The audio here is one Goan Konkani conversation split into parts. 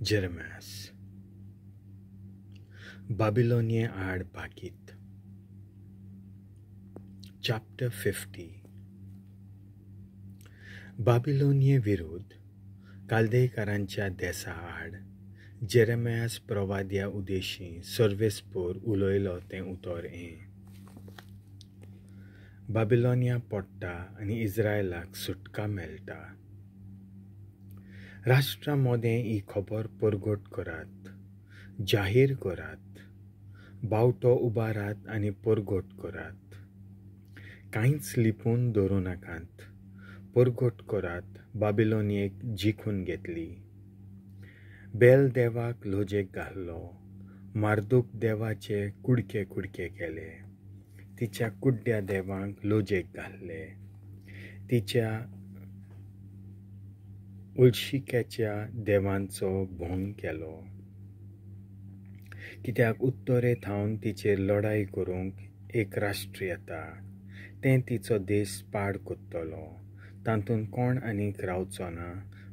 जेरेमियास. बाबिलोनिये आड भाकीत. चॅप्टर 50. बाबिलोनिये विरुद्ध काल्देयकारांच्या देसा आड जेरेमियास प्रवाद्या उदेशी सर्वेस्पोर उलयलो तें उतर हें. बाबिलोनिया पडटा आनी इस्रायलाक सुटका मेळटा. राष्ट्रां मदें ही खबर परगट करात, जाहीर करात, बावटो उबारात आनी परगट करात. कांयच लिपून दवरूं नाकात, परगट करात. बाबिलोनियेक जिखून घेतली, बेल देवाक लजेक घाल्लो, मार्दूक देवाचे कुडके कुडके केले, तिच्या कुड्ड्या देवांक लजेक घाल्ले, तिच्या उलशिक्याच्या देवांचो भंग केलो. कित्याक उत्तरे थावन तिचेर लढाई करूंक एक राष्ट्र येता, तें तिचो देश पाड कोत्तलो, तातूंत कोण आनीक रावचो ना,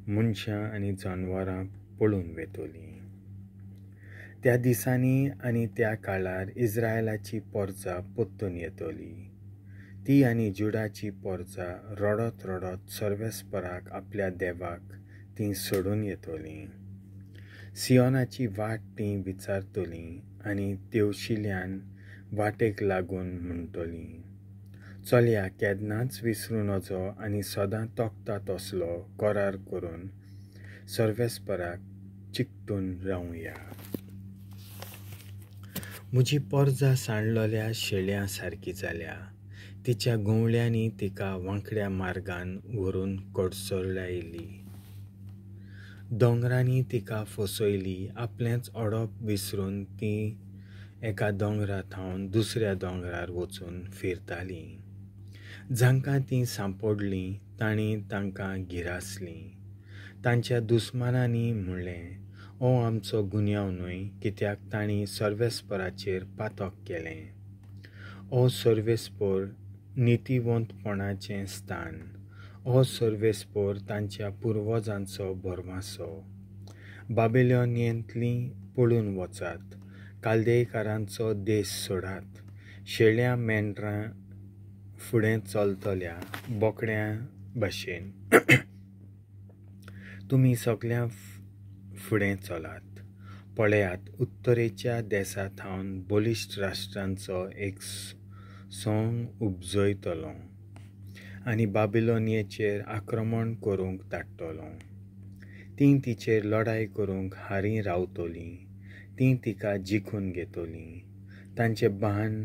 मनशां आनी जनावरां पळून वेतलीं. त्या दिसांनी आनी त्या काळार इस्रायलाची पोरजा परतून येतली. ती आनी जुडाची पोरजा रडत रडत सर्वेस्पराक आपल्या देवाक तीं सोडून येतलीं. सियोनाची वाट तीं विचारतलीं आनी तेवशिल्यान वाटेक लागून म्हणटलीं, चलया केन्नाच विसरूं नजो आनी सदां तोखता तसलो करार करून सर्वेस्पराक चिकटून रावया. म्हजी पोरजा सांडलोल्या शेळ्यां सारकी जाल्या, तिच्या गंवळ्यांनी तिका वांकड्या मार्गान व्हरून कडसरायली, दोंगरांनी तिका फसयली. आपलेंच ओडप विसरून ती एका दोंगरा थावन दुसऱ्या दोंगरार वचून फिरतालीं. जांकां तीं सांपडलीं तांणी तांकां गिरासलीं. तांच्या दुस्मानांनी म्हणलें, हो आमचो गुन्यांव न्हय, कित्याक तांणी सर्वेस्पराचेर पातक केलें. ओ सर्वेस्पोर नितीवंतपणाचें स्थान, ओ सर्वेस्पोर तांच्या पुर्वजांचो भरवासो. बाबिलोनियेंतलीं पळून वचात, काल्देयकारांचो देश सोडात. शेळ्या मेंढरां फुडें चलतल्या बोकड्यां भाशेन तुमी सगळ्यां फुडें चलात. पळयात, उत्तरेच्या देसा थावन बलिश्ट राष्ट्रांचो एक सोंग उपजयतलो आनी बाबिलोनियेचेर आक्रमण करूंक धाडटलो. तीं तिचेर लढाय करूंक हारी रावतलीं, तीं तिका जिखून घेतलीं. तांचे बाण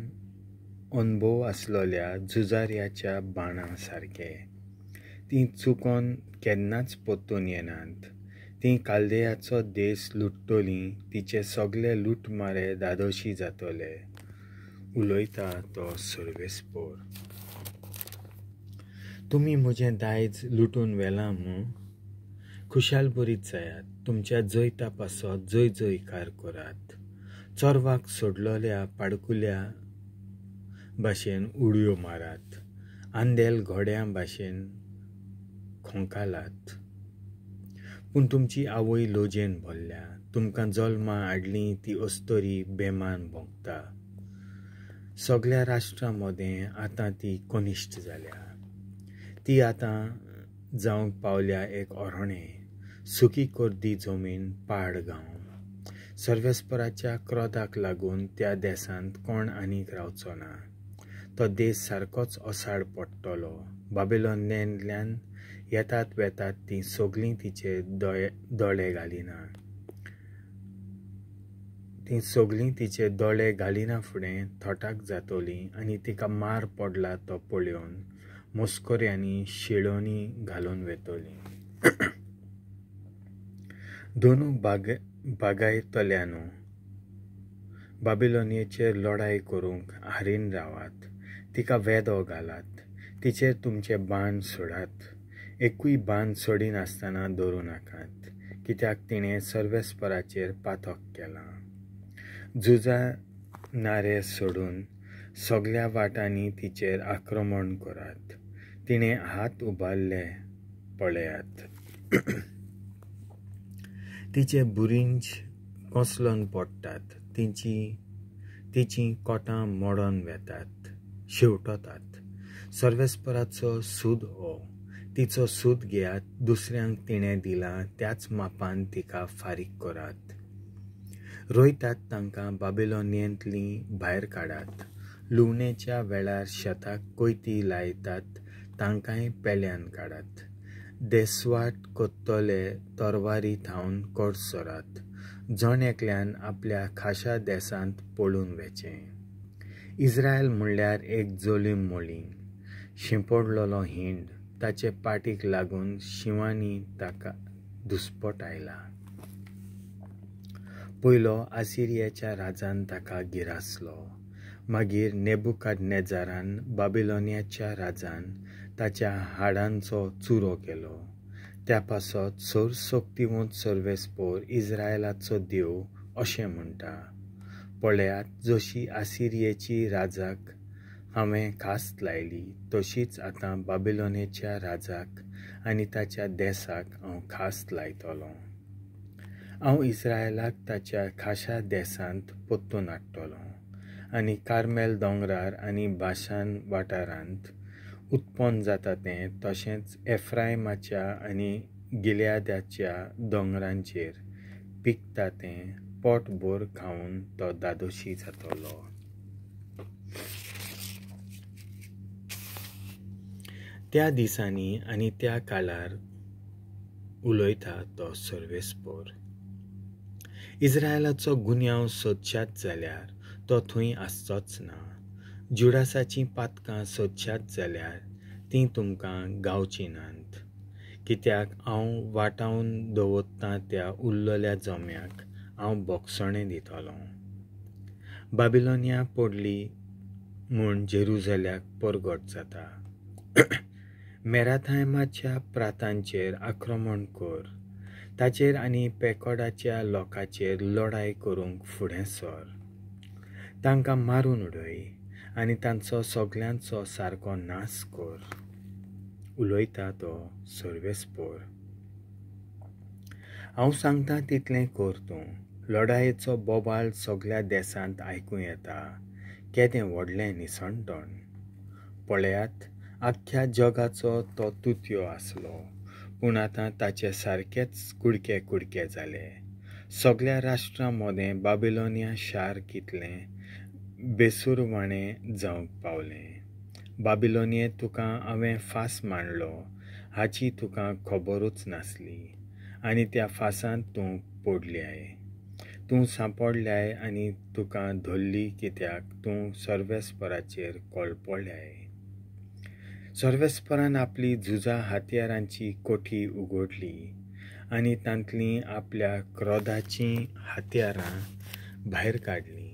अणभव आसलेल्या झुजाऱ्याच्या बाणां सारके, तीं चुकोन केन्नाच परतून येनात. तीं काल्देयाचो देश लुट्टलीं, तिचे सगळे लुटमारे धादोशी जातले, उलयता तो सर्वेस्पोर. तुमी म्हजें दायज लुटून व्हेलां मूं? खुशाल बरीत जायात, तुमच्या जैता पासत जय जयकार करात. चोरवाक सोडलोल्या पाडकुल्या भाशेन उडयो मारात, आंदेल घोड्यां भाशेन खोंकालात. पूण तुमची आवय लजेन भरल्या, तुमकां जल्मा हाडली ती अस्तरी बेमान भोंकता. सगळ्या राष्ट्रां मदें आतां ती कनिश्ट जाल्या, ती आतां जावंक पावल्या एक अरणें, सुकी कोर्दी जमीन, पाड गांव. सर्वेस्पराच्या क्रोधाक लागून त्या देशांत कोण आनीक रावचो ना, तो देश सारकोच असाड पडटलो. बाबिलोनियेंतल्यान येतात वेतात तीं सगळीं तिचे दोळे घालिना, तीं सगळीं तिचे दोळे घालिना फुडें थटाक जातलीं आनी तिका मार पडला तो पळोवन मस्कऱ्यांनी शिळोणी घालून वेतलीं. दोनू बागायतल्यानू, बाबिलोनियेचेर लढाय करूंक हारीन रावात, तिका वेदो घालात, तिचेर तुमचे बाण सोडात. एकूय बाण सोडिनासतना दवरूं नाकात, कित्याक तिणें सर्वेस्पराचेर पातक केलां. झुजा नारे सोडून सगळ्या वाटांनी तिचेर आक्रमण करात, तिणें हात उबारले पळयात. तिचे बुरिंज कोसलोन पडटात, तिचीं कोटां मोडोन वेतात, शेवटतात. सर्वेस्पराचो सूद हो, तिचो सूद घेयात, दुसऱ्यांक तिणें दिलां त्याच मापान तिका फारीक करात. रोयतात तांकां बाबिलोनियेंतलीं भायर काडात, लुवणेच्या वेळार शेताक कोयती लायतात तांकांय पेल्यान काडात. देसवाट कोत्तले तरवारी थावन कडसरात, जण एकल्यान आपल्या खाशा देसांत पळून वेचें. इस्रायल म्हणल्यार एक जोलीम मोळी, शिंपडलेलो हिंड, ताचे पाटीक लागून शिंवांनी ताका दुस्पट आयला. पयलो आसिरियाच्या राजान ताका गिरासलो, मागीर नेबुकादनेजारान बाबिलोनियाच्या राजान ताच्या हाडांचो चुरो केलो. त्या पासत सर्वशक्तिवंत सर्वेस्पोर इस्रायलाचो देव अशें म्हणटा, पळयात, जशी आसिरियेची राजाक हांवें खास्त लायली तशीच आतां बाबिलोनेच्या राजाक आनी ताच्या देसाक हांव खास्त लायतलो. हांव इस्रायलाक ताच्या खाशा देसांत परतून हाडटलो आनी कार्मेल दोंगरार आनी बाशान वाठारांत उत्पन्न जाता तें तशेंच एफ्रायमाच्या आनी गिलयादाच्या दोंगरांचेर पिकता तें पोटभर खावन तो दादोशी जातलो. त्या दिसांनी आनी त्या काळार उलयता तो सर्वेस्पोर. इस्रायलाचो गुन्यांव सोदशात जाल्यार तो थंय आसचोच ना, जुडासाचीं पातकां सोदशात जाल्यार तीं तुमकां गावचीं नात. कित्याक हांव वाटावन दवरतां त्या उरलेल्या जम्याक हांव बोगसणें दितलो. बाबिलोनिया पडली म्हूण जेरुजल्याक परगट जाता. मेराथायमाच्या प्रांतांचेर आक्रमण कर, ताचेर आनी पेकोडाच्या लोकांचेर लढाय करूंक फुडें सर. तांकां मारून उडय आनी तांचो सगल्यांचो सारको नाश कर, उलयता तो सर्वेस्पोर. हांव सांगता तितलें कर तूं. लढायेचो बोबाळ सगल्या देसांत आयकूं येता, केदें व्हडलें निसणटण. पळयात, आख्ख्या जगाचो तो तुतयो आसलो, पूण आतां ताचे सारकेच कुडके कुडके जाले. सगल्या राष्ट्रां मदें बाबिलोनिया शार कितलें बेसूरवाणें जावंक पावलें. बाबिलोनिये तुका हांवें फास मांडलो हाची तुका खबरूच नासली आनी त्या फासांत तूं पडल्याय. तूं सांपडल्याय आनी तुका धरली कित्याक तूं सर्वेस्पराचेर कळपळ्याय. सर्वेस्परान आपली झुजा हत्यारांची कोठी उगडली आनी तांतलीं आपल्या क्रोधाचीं हत्यारां भायर काडलीं.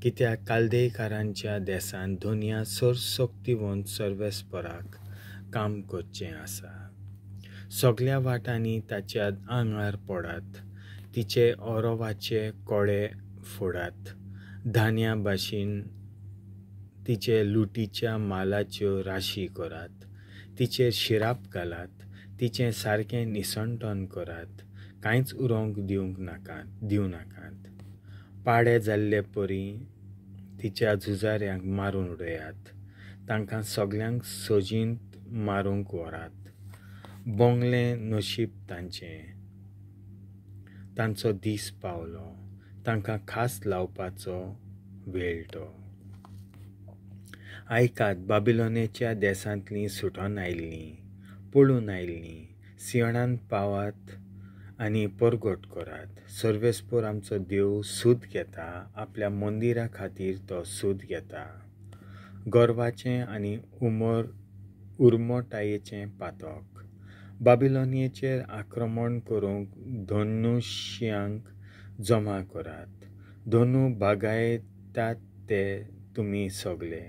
कित्याक कालदेयकारांच्या देसांत दोनया सर्वशक्तिवंत सर्वेस्पराक काम करचें आसा. सगल्या वाटांनी ताच्या आंगार पडात, तिचे ओरोवाचे कोळे फोडात, धान्या भाशेन तिचे लुटीच्या मालाच्यो राशी करात, तिचेर शिराप घालात, तिचें सारकें निसणटण करात, कांयच उरोवंक दिवं नाकात. पाडे जाल्ले परी तिच्या झुजाऱ्यांक मारून उडयात, तांकां सगल्यांक सजींत मारूंक व्हरात. बोंगलें नशीब तांचें, तांचो दीस पावलो, तांकां खास लावपाचो वेळ तो. आयकात, बाबिलोनेच्या देसांतलीं सुटोन आयिल्लीं, पळून आयिल्लीं, सियोनान पावात आनी परगट करात. सर्वेस्पोर आमचो देव सूद घेता, आपल्या मंदिरा खातीर तो सूद घेता. गर्वाचें आनी उर्मोटायेचें पातक. बाबिलोनियेचेर आक्रमण करूंक धनुश्यांक जमा करात, धनू बागायतात ते तुमी सगले.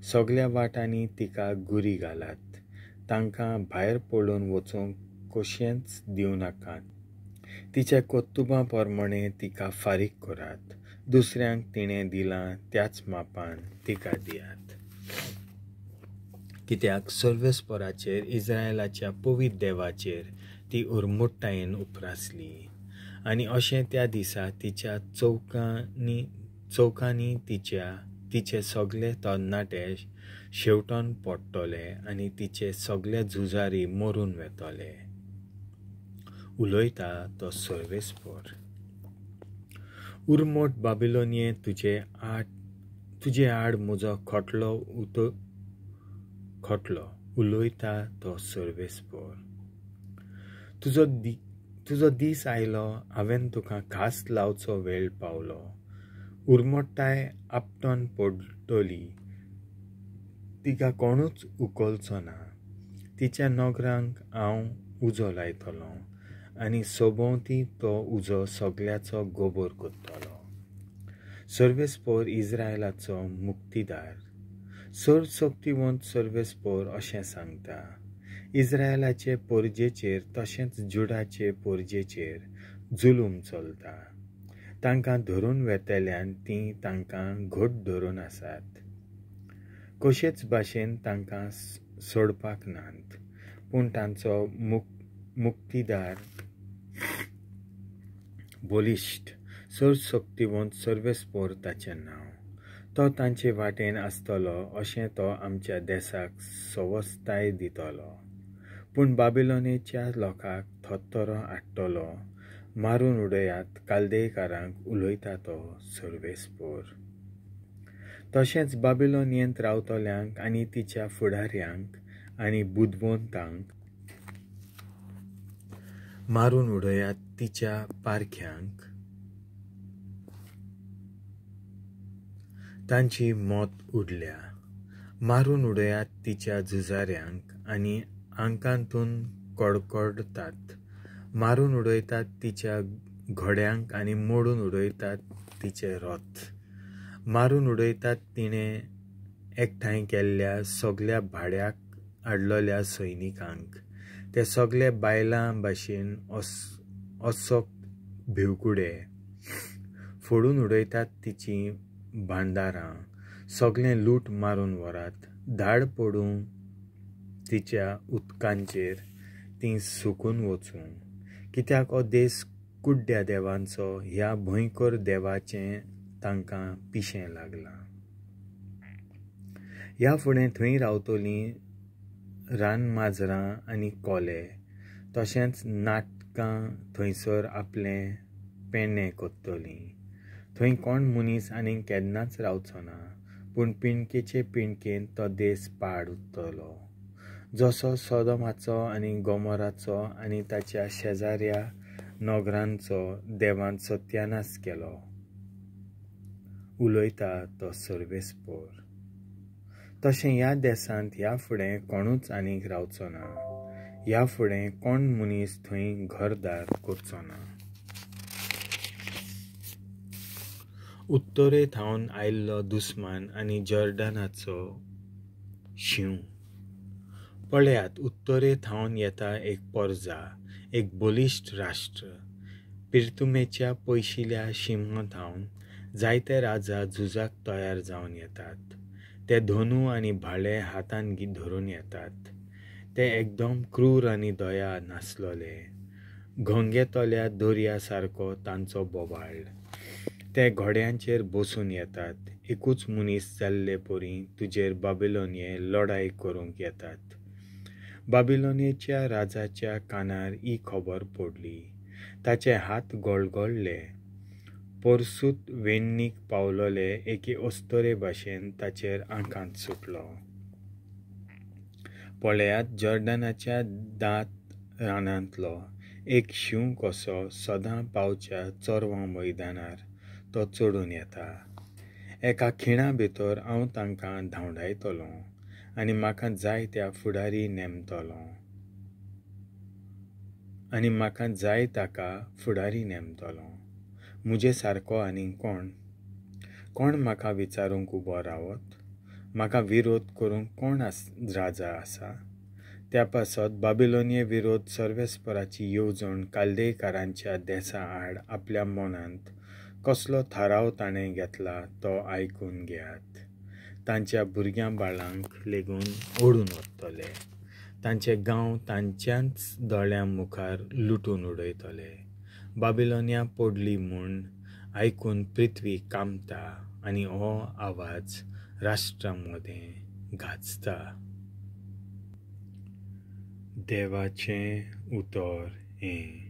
सगल्या वाटांनी तिका गुरी घालात, तांकां भायर पळून वचूंक कशेंच दिवं नाकात. तिच्या कर्तुबां प्रमाणें तिका फारीक करात, दुसऱ्यांक तिणें दिलां त्याच मापान तिका दियात. कित्याक सर्वेस्पराचेर, इस्रायलाच्या पवित्र देवाचेर ती उर्मुट्टायेन उप्रासली आनी अशें त्या दिसा तिच्या चौकांनी तिचे सगळे तरणाटे शेवटून पडटले आनी तिचे सगळे झुजारी मरून वेतले. उलयता तो सर्वेस्पर. उर्मोट बाबिलोनिये, तुजे आड म्हजो खोटलो उलयता तो सर्वेस्पर. तुजो दीस आयलो, हांवें तुका खास लावचो वेळ पावलो. उर्मोटाय आपटोन पडटली, तिका कोणूच उखलचो ना. तिच्या नगरांक हांव उजो लायतलो आनी सोबोवती तो उजो सगळ्याचो गोबोर करतलो. सर्वेस्पर इस्रायलाचो मुक्तीदार, सर्वशक्तिवंत सर्वेस्पर अशें सांगता, इस्रायलाचे पोरजेचेर तशेंच जुडाचे पोरजेचेर जुलूम चलता. तांकां धरून वेतल्यान तीं तांकां घट धरून आसात, कशेच भाशेन तांकां सोडपाक नात. पूण तांचो मुक्तीदार बलिश्ट सर्वशक्तिवंत सर्वेस्पर ताचें नांव. तो तांचे वाटेन आसतलो अशें तो आमच्या देसाक सवस्ताय दितलो. पूण बाबिलोनेच्या लोकांक थोत्तरो हाडटलो, मारून उडयात कालदेकारांक उलयता तो सर्वेस्पर. तशेंच बाबिलोनियेंत रावतल्यांक आनी तिच्या फुडाऱ्यांक आनी बुदवंतांक मारून उडयात तिच्या पारख्यांक, तांची मौत उडल्या. मारून उडयात तिच्या झुजाऱ्यांक आनी आंकांतून कडकडतात. मारून उडयतात तिच्या घोड्यांक आनी मोडून उडयतात तिचे रथ. मारून उडयतात तिणें एकठांय केल्ल्या सगल्या भाड्याक हाडलेल्या सैनिकांक. ते सगळे बायलां भाशेन असोक्त भिवकुडे. फोडून उडयतात तिचीं भांडारां, सगळें लूट मारून व्हरात. धाड पडूं तिच्या उदकांचेर, तीं सुकून वचूं. कित्याक हो देस कुड्ड्या देवांचो, ह्या भंयकर देवाचें तांकां पिशें लागलां. ह्या फुडें थंय रावतलीं रानमाजरां आनी कोले, तशेंच नाटकां थंयसर आपलें पेणें करतलीं. थंय कोण मनीस आनीक केन्नाच रावचो ना, पूण पिंडकेचे पिंडकेन तो देस पाड उरतलो. जसो सोदोमाचो आनी गोमोराचो आनी ताच्या शेजाऱ्या नगरांचो देवान सत्यानाश केलो. उलयता तो सर्वेस्पर. तशें ह्या देसांत ह्या फुडें कोणूच आनीक रावचो ना, ह्या फुडें कोण मनीस थंय घरदार करचो ना. उत्तरे थावन आयिल्लो दुस्मान आनी जॉर्डनाचो शींव. पळयात, उत्तरे थावन येता एक पोरजा, एक बलिश्ट राष्ट्र. पिर्तुमेच्या पयशिल्या शिमा थावन जायते राजा झुजाक तयार जावन येतात. ते धनू आनी भाले हातान धरून येतात. ते एकदम क्रूर आनी दया नासलोले. घोंगेतल्या दर्या सारको तांचो बोवाळ. ते घोड्यांचेर बसून येतात, एकूच मनीस जाल्ले परी तुजेर बाबिलोनिये लढाय करूंक येतात. बाबिलोनियेच्या राजाच्या कानार ही खबर पडली, ताचे हात गळगळले. परसूत वेण्णीक पावलोले एके अस्तरे भाशेन ताचेर आंकांत सुटलो. पळयात, जॉर्डनाच्या दांत रानांतलो एक शींव कसो सदां पावच्या चोरवां मैदानार तो चडून येता. एका खिणा भितर हांव तांकां धांवडायतलो आनी म्हाका जाय त्या फुडारी नेमतलो आनी म्हाका जाय ताका फुडारी नेमतलो. म्हजे सारको आनी कोण? कोण म्हाका विचारूंक उबो रावत? म्हाका विरोध करूंक कोण राजा आसा? त्या पासत बाबिलोनिये विरोध सर्वेस्पराची येवजण कालदेकारांच्या देसा आड आपल्या मनांत कसलो थाराव ताणें घेतला तो आयकून घेयात. तांच्या भुरग्यां बाळांक लेगून ओडून वतले, तांचे गांव तांच्याच दोळ्यां मुखार लुटून उडयतले. बाबिलोनिया पडली म्हूण आयकून पृथ्वी कांपता आनी हो आवाज राष्ट्रां मदें गाजता. देवाचें उतर हें.